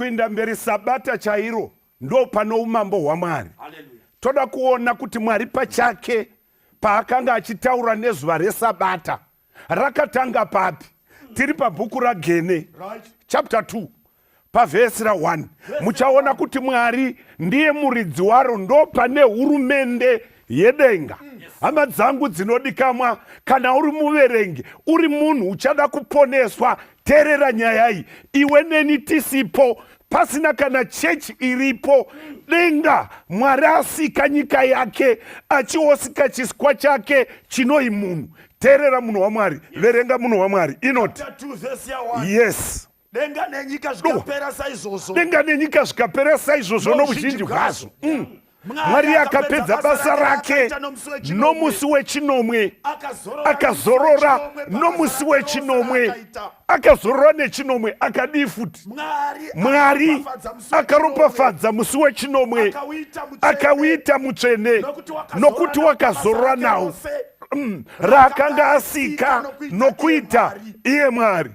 Kuinda mberi, sabata chairo ndo pano umambo hwaMwari. Toda kuona kuti Mwari pachake paakanga achitaura nezuva resabata rakatanga papi. Tiri pabhuku raGene, chapter 2, pavhesi ra1. Muchaona kuti Mwari ndiye muridzi waro, ndo pane hurumende yedenga. Hama dzangu dzinodikamwa, kana uri muverengi, uri munhu uchada kuponeswa, teerera nyaya iyi. Iwe neni tisipo, pasina kana chechi iripo, denga Mwari asika nyika yake, achiosika chisikwa chake chinoi munhu. Teerera, munhu waMwari, verenga, munhu waMwari, inoti Chapter 2 verse ya 1. Yes. Denga nenyika zvikapera saizvozvo. Denga nenyika zvikapera saizvozvo nouzhinji hwazvo. Mwari akapedza basa rake nomusi wechinomwe, akazorora nomusi wechinomwe. Akazorora nechinomwe, akadii futi? Mwari akaropafadza musi wechinomwe, akauita mutsvene, nokuti wakazorora nawo raakanga asika nokuita iye Mwari.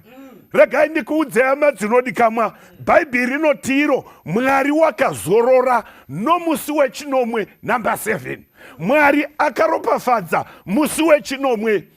Regai ndikuudze, hama dzinodikamwa, Bhaibheri rinoti iro Mwari wakazorora nomusi wechinomwe, namba 7. Mwari akaropafadza musi wechinomwe,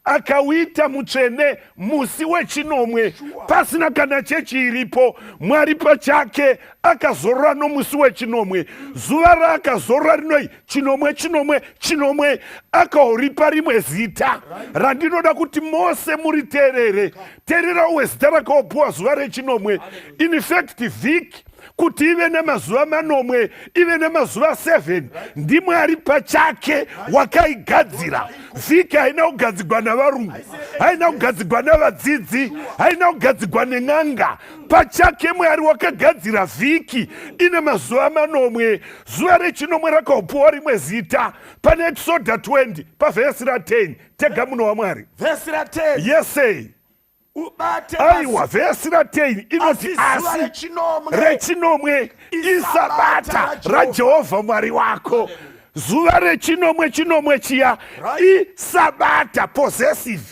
akauita mutsvene musi wechinomwe, pasina kana chechi iripo. Mwari pachake akazorora nomusi wechinomwe. Zuva raakazorora rinoi chinomwe, chinomwe, chinomwe. Akauripa rimwe zita randinoda kuti mose muriteerere. Teererawo zita rakaopuwa zuva rechinomwe. In fact, vhiki kuti ive nemazuva manomwe, ive nemazuva 7, ndiMwari pachake wakaigadzira. Vhiki haina kugadzigwa navarungu, haina kugadzigwa navadzidzi, haina kugadzigwa nen'anga. Pachake Mwari wakagadzira vhiki ine mazuva manomwe. Zuva rechinomwe rakaupuwa rimwe zita pane Exoda 20 pavhesi ra10. Tega, munhu waMwari. Vhesi ra10. Yesei. Ubate Aiwa, vhesi ra10 inoti, Asi zuva asi rechinomwe rechinomwe isabata raJehovha Mwari wako. Zuva rechinomwe, chinomwe chiya, isabata possessive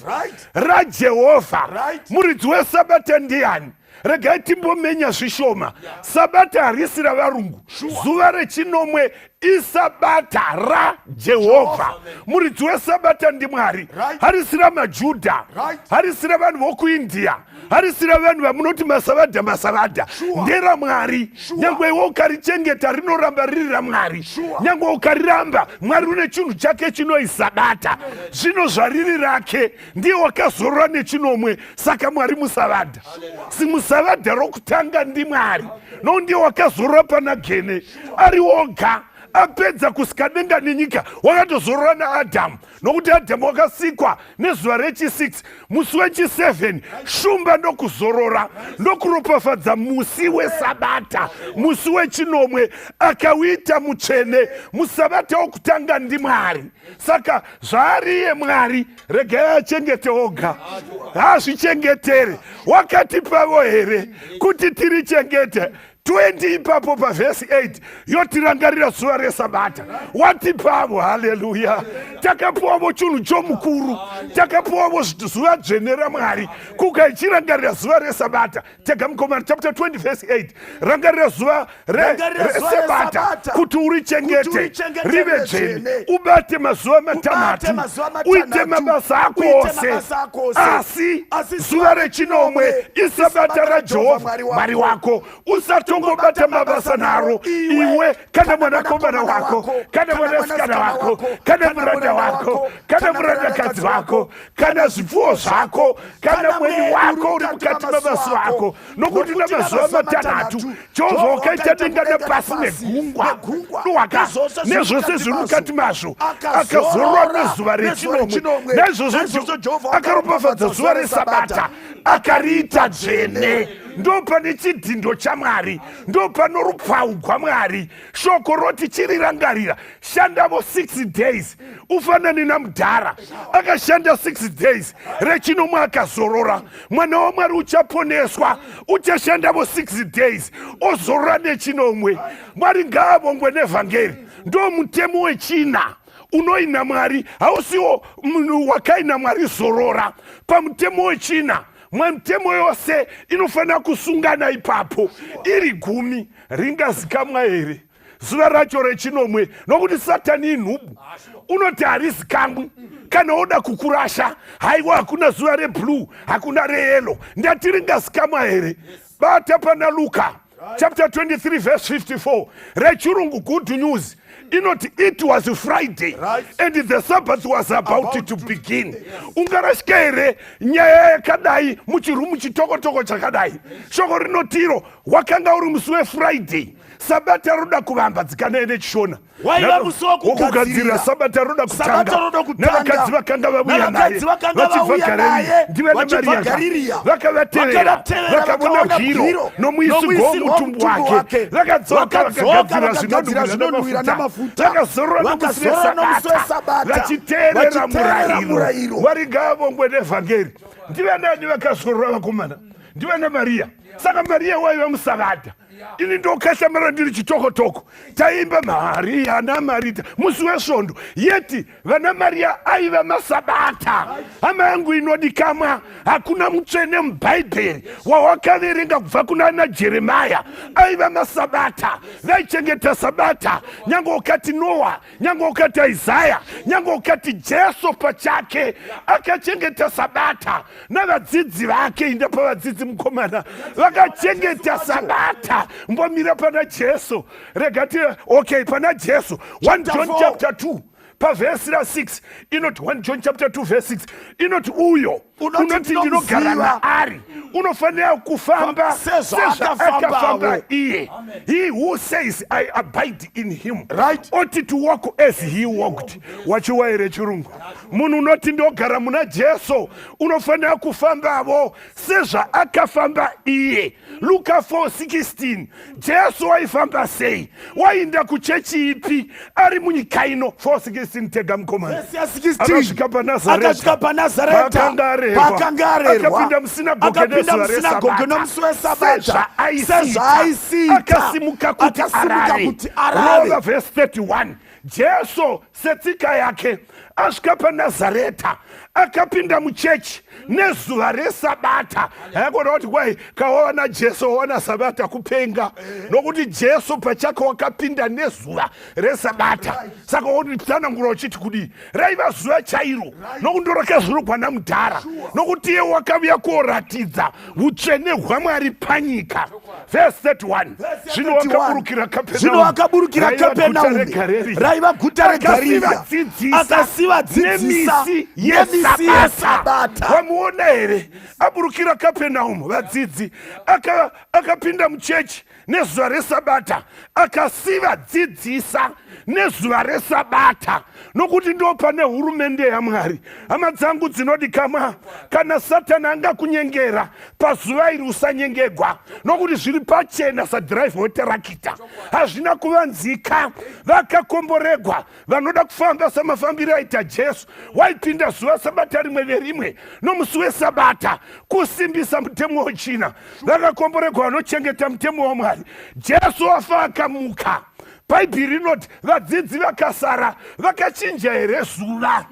raJehovha. Muridzi wesabata ndiani? Regai timbomenya zvishoma. Sabata harisi ravarungu. Zuva rechinomwe isabata raJehovha. Muridzi wesabata ndiMwari. Harisi ramaJudha, harisi ravanhu vokuIndia, harisi ravanhu vamunoti masavadha masavadha. NderaMwari. Nyange iwe ukarichengeta, rinoramba riri raMwari. Nyange ukariramba, Mwari une chinhu chake chinoisabata. Zvino zvariri rake, ndiye wakazorora nechinomwe. Saka Mwari musavadha, simusavadha rokutanga ndiMwari, no ndiye wakazorora pana Gene ari woga. Apedza kusika denga nenyika, wakatozorora naAdhamu, nokuti Adhamu wakasikwa nezuva rechi6, musi wechi7 shumba ndokuzorora, ndokuropafadza musi wesabata, musi wechinomwe, akauita mutsvene. Musabata wokutanga ndiMwari. Saka zvaariye Mwari, regai achengete oga, haazvichengetere. Wakatipavo here kuti tirichengete? 20 ipapo pavhesi 8 yotirangarira zuva resabata watipavo. Haleluya! Takapiwavo chinhu chomukuru, takapiwavo zuva dzvene raMwari. Kuka ichirangarira zuva resabata. Tega mukomana, chapter 20 verse 8: rangarira zuva Rangarira zuva resabata resabata, kuti kuti urichengete urichengete rive rive dzvene. dzvene. Ubate mazuva Ubate matanhatu, mazuva uite matanhatu, mabasa ako uite ose, mabasa ako ose. asi Asi zuva rechinomwe isabata raJehovha Mwari Mwari wako. Usatongobata mabasa naro, iwe kana mwanakomana wako, kana mwanasikana wako, kana muranda wako, kana murandakadzi wako, kana zvipfuwo zvako, kana mweni wako uri mukati memasuo ako. Nokuti namazuva matanhatu Jehovha wakaita denga nepasi negungwa nuwaka nezvose zviri mukati mazvo, akazorora nezuva rechinomwe. Naizvozvo Jehovha akaropafadza zuva resabata, akariita dzvene. Ndo pane chidhindo chaMwari, ndo pano rupau gwaMwari. Shoko roti chirirangarira, shandavo 6 days, ufanane namudhara akashanda 6 days, rechinomwe akazorora. Mwana waMwari uchaponeswa, uchashandavo 6 days, ozorora nechinomwe. Mwari ngaavongwe nevhangeri. Ndo mutemo wechina unoina Mwari, hausiwo munhu wakaina Mwari. Zorora pamutemo wechina. Mwemitemo yose inofanira kusungana ipapo iri gumi. Ringazikamwa here zuva racho rechinomwe? Nokuti Satani inhubu, unoti harizikamwi kana oda kukurasha. Haiwa, hakuna zuva reblue, hakuna reyellow. Ndati ringazikamwa here? Bata pana Luka chapter 23 verse 54 rechirungu. Good News inoti it was Friday and the Sabbath was about to begin. Ungarasika here nyaya yakadai muchirumu chitokotoko chakadai? Shoko rinotiro wakanga uri musi weFriday, Sabata roda kuvamba. Dzikanai nechishona. Waiva musi wokugadzirira, wokugadzirira. Sabata roda Sabata kutanga. roda kutanga. Navakadzi vakanga vauya naye Navakadzi vakanga vachibva vauya Garirea, naye ndive vachibva naMariya, Garirea. vakavatevera, Vakavatevera, vakaona vakaona bwiro bwiro nomuisirwo nomuisirwo womutumbi womutumbi wake. wake. Vakadzoka, Vakadzoka, vakagadzira vakagadzira zvinonhuhwira zvinonhuhwira namafuta, namafuta. vakazorora nomusi Vakazorora nomusi weSabata, weSabata, vachiteerera vachiteerera murayiro. murayiro. Mwari ngaavongwe nevhangeri. Ndive nani vakazorora, vakomana? Ndive naMariya. Saka Mariya waiva musabata. Ini ndokahlamara ndiri chitokotoko. Taimba Mariya naMarita musi weSvondo, yeti vana Mariya aiva masabata. Hama yangu inodikamwa, hakuna mutsvene mubhaibheri wawakaverenga kubva kuna ana Jeremaya aiva masabata. Vaichengeta Sabata, nyange ukati Noa, nyange ukati Isaya, nyange ukati Jesu pachake akachengeta Sabata navadzidzi vake. Inda pavadzidzi, mukomana, vakachengeta Sabata. Mbomira pana Jesu, rega ti okay, pana Jesu 1 Chapter John 4. chapter 2 pavhesi ra6 inoti, 1 John chapter 2 verse 6 inoti, uyo Unoti unoti ndinogara ndinomuziva, maari unofanira kufamba sezvaakafambawo. sezvaakafamba iye. He who says, "I abide in him," ought to walk as he walked. Wachiwa here chirungu? Munhu unoti ndogara muna Jesu unofanira kufambavo sezvaakafamba iye. Luka 4:16. Jesu waifamba sei? Wainda kuchechi ipi ari munyika ino? 4:16, tega mukomana. Vhesi ya 16. Akasvika paNazareta. Akasvika paNazareta Paakanga arerwa. paakanga arerwa. Akapinda musinagoge Akapinda nezuva musinagoge reSabata. nomusi weSabata. Sezvaaisiita. Sezvaaisiita. Akasimuka kuti Akasimuka arare. kuti arare. Rova vhesi 31. Jesu setsika yake asvika paNazareta, akapinda muchechi nezuva reSabata. Haikona kuti kwai kawawana Jesu wawana Sabata, kupenga, nokuti Jesu pachake wakapinda nezuva reSabata. Saka wotsanangura uchiti kudii? Raiva zuva chairo, nokuti ndo namudhara, nokuti iye wakavuya koratidza utsvene hwaMwari panyika. Vhesi 31. Zvino 31. wakaburukira Kapenaume. Zvino wakaburukira Raiva guta Kapenaume, reGariri. raiva guta reGarirea. Akasivadzidzisa Akasivadzidzisa nemisi nemisi yeSabata. yeSabata. Wamuona here aburukira Kapenaumu vadzidzi? Akapinda muchechi nezuva reSabata, akasivadzidzisa nezuva reSabata, nokuti ndo pane hurumende yaMwari. Hama dzangu dzinodikamwa, kana Satani angakunyengera pazuva iri, usanyengegwa, nokuti zviri pachena sadhiraivha wetarakita, hazvina kuvanzika. Vakakomboregwa vanoda kufamba samafambiro aita Jesu. Waipinda zuva Sabata rimwe nerimwe nomusi weSabata kusimbisa mutemo wechina. Vakakomboregwa vanochengeta mutemo waMwari. Jesu wafa akamuka. Bhaibheri rinoti vadzidzi vakasara vakachinja here zuva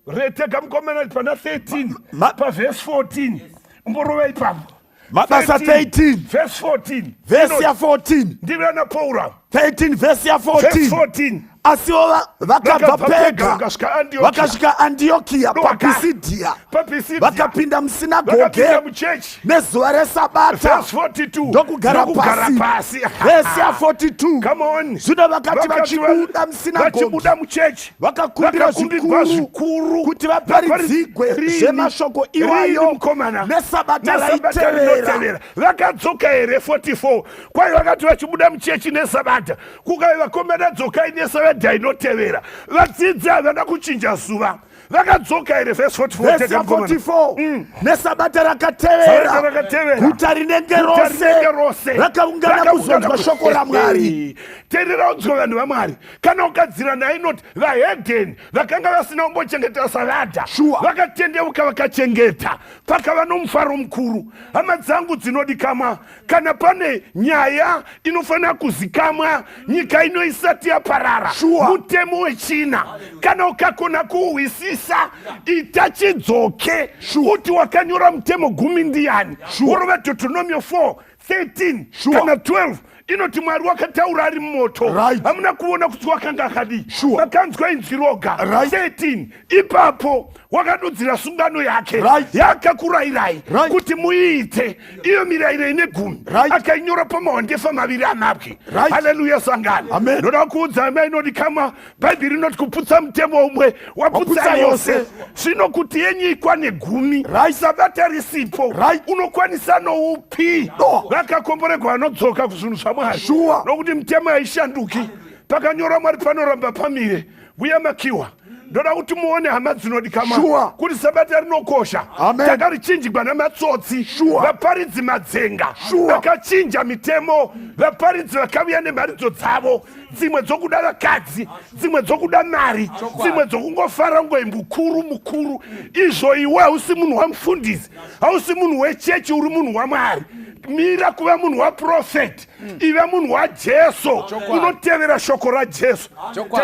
retega? Mukomana, pana 13 pavhesi 14, umborova ipapo. Mabasa 13. Vhesi 14. Vhesi ya 14. Ndive naPaura. 13 vhesi ya Vhesi 14. 14. Asiwo vakabva Vakabva Pega, Pega, vakasvika Antiokia. Vakasvika Andiokia paPisidhia. PaPisidhia. Vakapinda musinagoge Vakapinda muchechi nezuva reSabata, vhesi 42. ndokugara Ndokugara pasi. pasi. Vhesi ya 42. Come on. Zvino vakati vachibuda musinagogi, vachibuda muchechi, vakakumbira vakakumbirwa zvikuru zvikuru kuti vaparidzigwe Rini? zvemashoko Rini, iwayo mukomana? neSabata Nesabata raitevera. rinotevera. Vakadzoka here? 44. Kwai vakati vachibuda muchechi neSabata, kukai vakomana, dzokai neSabata inotevera. Vadzidzi havana kuchinja zuva. Vakadzoka here? Vhesi 44. Vhesi Tega, ya mukomana. 44. Nesabata Sabata rakatevera, rakatevera, guta rinenge Guta rinenge rose rose rakaungana kuzonzwa shoko raMwari. Teerera unzwa, vanhu vaMwari. Kana ukadzira naye inoti vahedheni vakanga vasina kumbochengeta Sabata vakatendeuka, vakachengeta, pakava nomufaro mukuru. Hama dzangu dzinodikamwa, kana pane nyaya inofanira kuzikamwa nyika ino isati yaparara, mutemo wechina, kana ukakona kuuhwisisa. Nzwisisa, ita chidzoke kuti wakanyora mutemo gumi ndiyani. Worova Deuteronomio 4 13 kana 12 inoti Mwari wakataura ari mumoto. Hamuna kuona kuti wakanga akadii. Makanzwa inzwi roga. 13 Ipapo wakadudzira sungano yake yaakakurayirai kuti muiite, iyo mirayiro ine gumi, akainyora pamahwendefa maviri amabwe. Haleluya sangano. Amen. Ndoda kuudza amai inodikamwa, Bhaibheri rinoti kuputsa mutemo umwe waputsa Waputsa yose. yose. Zvino kuti yenyu ikwane gumi, sabata risipo, unokwanisa noupi? No. Vakakomboregwa vanodzoka kuzvinhu zvaMwari, nokuti mitemo haishanduki. Pakanyorwa Mwari panoramba pamire. Vuya makiwa, ndoda kuti muone, hama dzinodikamwa, kuti sabata rinokosha. Amen. Takarichinjigwa namatsotsi, vaparidzi madzenga vakachinja mitemo, vaparidzi vakavuya nemharidzo dzavo, dzimwe dzokuda vakadzi, dzimwe dzokuda mari, dzimwe dzokungofara ngoi mukuru mukuru. Izvo iwe hausi munhu wamufundisi, hausi munhu wechechi, uri munhu waMwari. Mira kuva munhu waprofeti, ive munhu waJesu, unotevera shoko raJesu. Chokwadi.